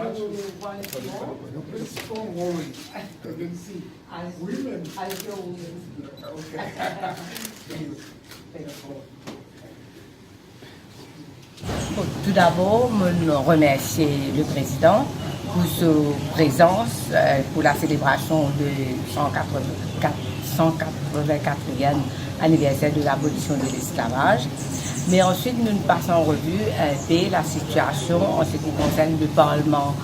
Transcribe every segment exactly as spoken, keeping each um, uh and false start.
As, as your woman. Okay. Bon, toudabor, mo remersie le prezidan pou so prezans, euh, pou la selebrasion de san katrevin-kat, san katrevin-katriem aniverser de labolision de lesklavaz. Me answit, nou pas an revi inpe la sitiasion an se ki konsern le parlman,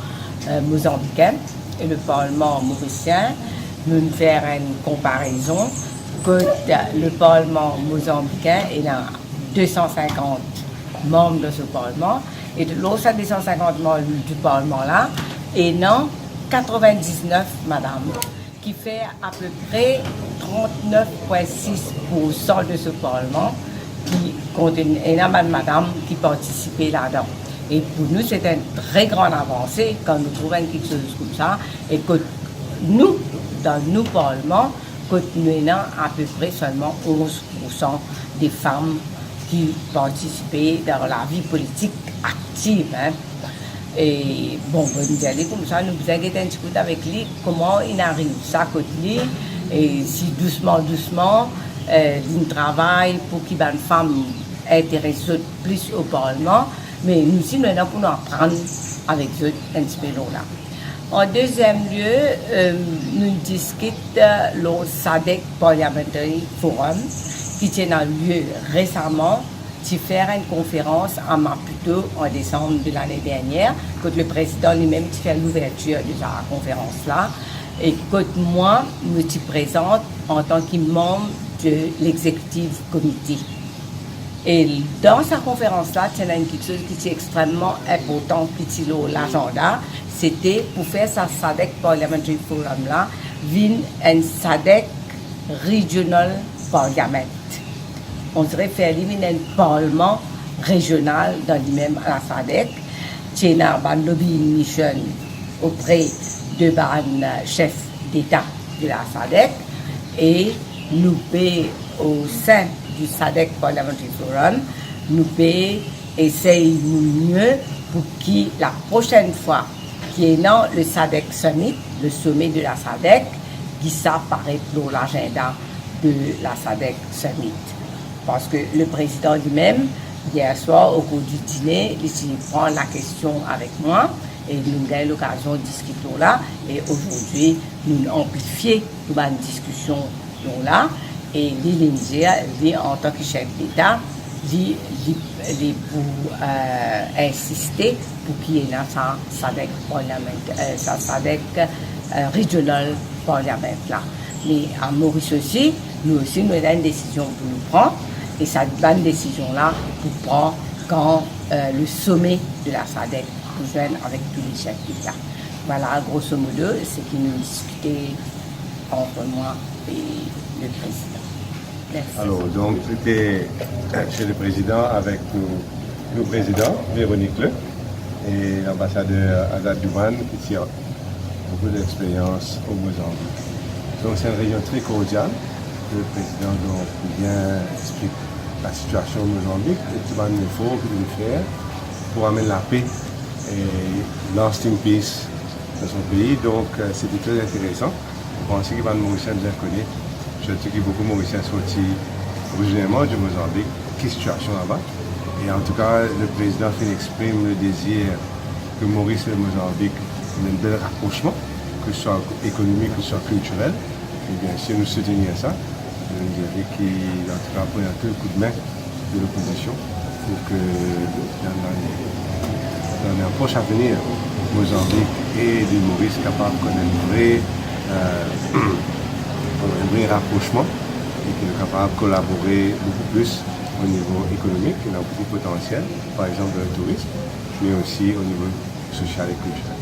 euh, mozanbikin e le parlman morisien. Nou fer enn konparezon kot le parlman mozanbikin ena de san sinkant manm dan so parlman, e de, lor sa de san sinkant manm di parlman la, ena katrevin-diznef madam, ki fer apepre trant-nef pwin sis poursan de so parlman ki kontenn, ena bann madam ki partisipe ladan. E pou nou, se enn tre gran avanse kan nou trouv enn kiksoz koumsa, e kot nou, dan nou parlman, kot nou ena apepre selman onz poursan de fam ki partisipe dan lavi politik aktiv, hein. E bon, nou dir li koumsa, nou bizin get enn ti kout avek li, kouma inn ariv sa kot li, e si dousman, dousman, eh, linn travay pou ki bann fam interes zot plis o parlman, me nou osi nou ena pou nou aprann avek zot enn tipe lor la. An deziem lie, eh, nou diskit, eh, lor SADC Parliamentary Forum, ki ti ena lie resaman, ti fer enn konferans a Maputo an desam de lane dernier, kot le prezidan limem ti fer louvertir de sa konferans la, e kot mwa, mo ti prezan antan ki manm de l'executive committee. E dan sa konferans la, ti ena enn kiksoz ki ti extrememan inportan ki ti lor lazanda, sete pou fer sa SADC Parliamentary Forum la vinn enn SADC Regional Parliament. On dirait fer li vinn enn parlman rezional dan limem la SADC. Ti ena bann lobbying mission opre de bann, euh, chef d'État de la SADC, e nou pe, au sein du SADC Parliamentary Forum, nou pe esey nou mie pou ki la prosenn fwa ki ena le SADC Summit, le sommet de la SADC, ki sa paret lor lazanda de la SADC Summit. Parski le prezidan limem, yer swar, o kour di dine, li ti pran la kestion avek mwa, e nou gagn lokazion diskit lor la, e azordi, nou anplifie nou bann diskision lor la, e li, li dir, li, antan ki chef d'État, li, li, li pou, euh, insiste pou ki ena sa SADC Parliament, euh, sa SADC, euh, Regional Parliament la. Me a Moris osi, nou osi, nou ena enn desizion pou nou pran, e sa bann desizion la pou pran kan, euh, le sommet de la SADC pou zwenn avek tou le chef d'État. Voilà, grosso modo, seki nou diskite ant mwa e le prezidan. Mersi. Alors, donc, c'était, euh, chez le président avec nous, le président Véronique Le et l'ambassadeur Azad Douman, qui tient beaucoup d'expérience au Mozambique. Donc, c'est une réunion très cordiale. Le président, donc, vient expliquer la situation au Mozambique et tout l'effort qu'il veut faire pour amener la paix et lasting peace dans son pays. Donc, euh, c'était très intéressant. Mo panse ki bann Morisien bizin kone, sirtou ki boukou Morisien sorti orizinerman di Mozanbik, ki sitiasion laba. E antouka, le prezidan finn exprim le dezir ke Moris e Mozanbik ena enn bel raprosman, ke swa ekonomik, ke swa kiltirel. E biensir, nou soutenir sa. Nou dir ki, antouka, pran tou koudme de lopozision pou ke dan, dan, dan un proche avenir, Mozanbik e Lil Moris kapav konn enn vre, euh, enn vre raprosman e ki nou kapav kolabore boukou plis o nivo ekonomik, ki ena boukou potansiel, par exanp dan le tourism, me osi o nivo sosial e kiltirel.